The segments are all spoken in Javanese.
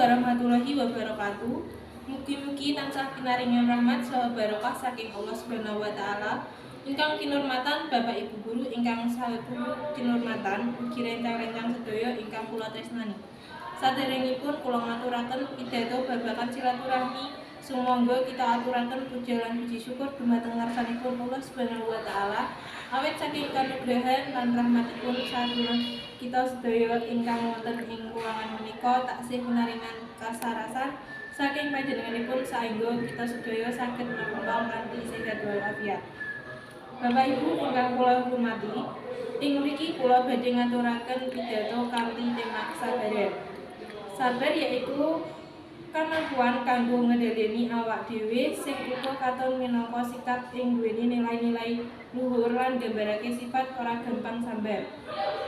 Warahmatullahi wabarakatuh. Mugi-mugi tansah pinaringan rahmat saha barokah saking Allah Subhanahu wa taala. Ingkang kinurmatan Bapak Ibu guru ingkang saha kinurmatan, ugi rencang-rencang sedaya ingkang kula tresnani. Saderengipun kula ngaturaken pidato babagan silaturahmi, sumangga kita aturaken puja lan puji syukur dumateng ngarsanipun Allah Subhanahu wa taala. Awit saking kanugrahan lan rahmatipun sadurung kita sedaya ingkang wonten ing ruangan menika taksih pinaringan kasarasan saking panjenenganipun saengga kita sedaya saged makempal kanthi sehat walafiat. Bapak Ibu ingkang kula hormati, ing mriki kula badhe ngaturaken pidato kanthi tema kesabaran. Sabar yaiku kamampuan kanggo ngendhaleni awak dhewe sing uga katon minangka sikap ing nduweni nilai-nilai luhur lan nggambarake sifat ora gampang sambar.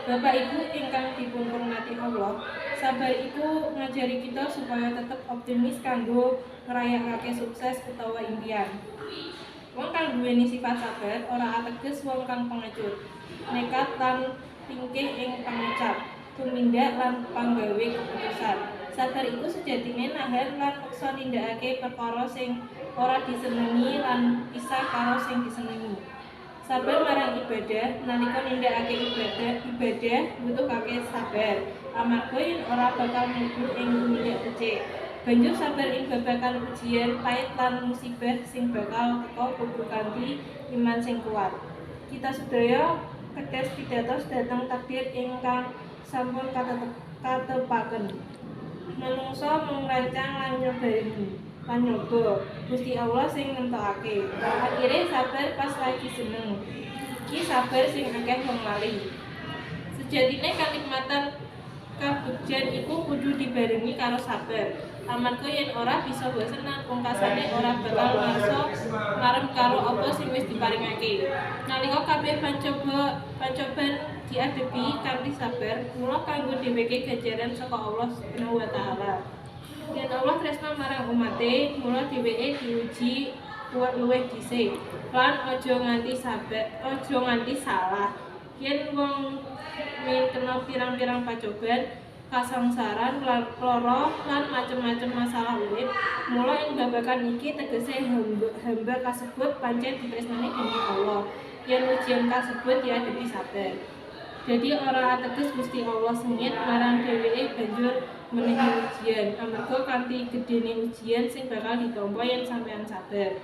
Bapak Ibu ingkang dipun hormati Allah, sabar iku ngajari kita supaya tetep optimis kanggo ngrayakake sukses utawa impian. Wong kang duweni sifat sabar ora ateges wong kang pengecut, nekat lan tingkih ing pangucap, tumindak lan panggawe keputusan. Sabar iku sejatine nahan lan meksa nindakake perkara sing ora disenengi lan pisah karo sing disenengi. Sabar marang ibadah, nalika nindakake ibadah mbutuhake sabar, amarga yen ora bakal mlebu ing tumindak becik. Banjur sabar ing babagan ujian pait lan musibah sing bakal teka kudu kanthi iman sing kuat. Kita sedaya kedah pitados dhateng takdir ingkang sampun katepaken. Manungsa mung ngrancang lan nyobani lan nyoba, Gusti Allah sing nentokake. Akhire sabar pas lagi seneng. Iki sabar sing akeh wong lali. Sejatine kanikmatan kabegjan iku kudu dibarengi karo sabar. Amarga yen ora bisa bosen lan pungkasane ora bakal ngrasa marem karo apa sing wis diparingake. Nalika kabeh pancoban diadepi kanthi sabar, mula kanggo dheweke ganjaran saka Allah Subhanahu wa taala. Yen Allah tresna marang umate, mula dheweke diuji kuat luwih dhisik. Lan aja nganti sabar, aja nganti salah. Yen wong mukmin kena pirang-pirang pacoban, kasangsaran, lara lan macem-macem masalah urip, mula ing babagan iki tegese hamba kasebut pancen ditresnani dening Allah. Yen ujian kasebut diadepi sabar. Dadi ora ateges Gusti Allah sengit marang dheweke banjur menehi ujian, amarga kanthi gedhene ujian sing bakal ditampa yen sampeyan sabar.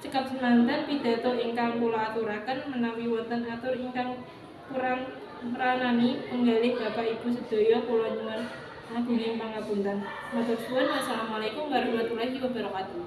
Cekap semanten pidato ingkang kula aturaken, menawi wonten atur ingkang kurang mrenani penggalih Bapak Ibu sedaya, kula nyuwun agunging pangapunten. Matur suwun. Wassalamualaikum warahmatullahi wabarakatuh.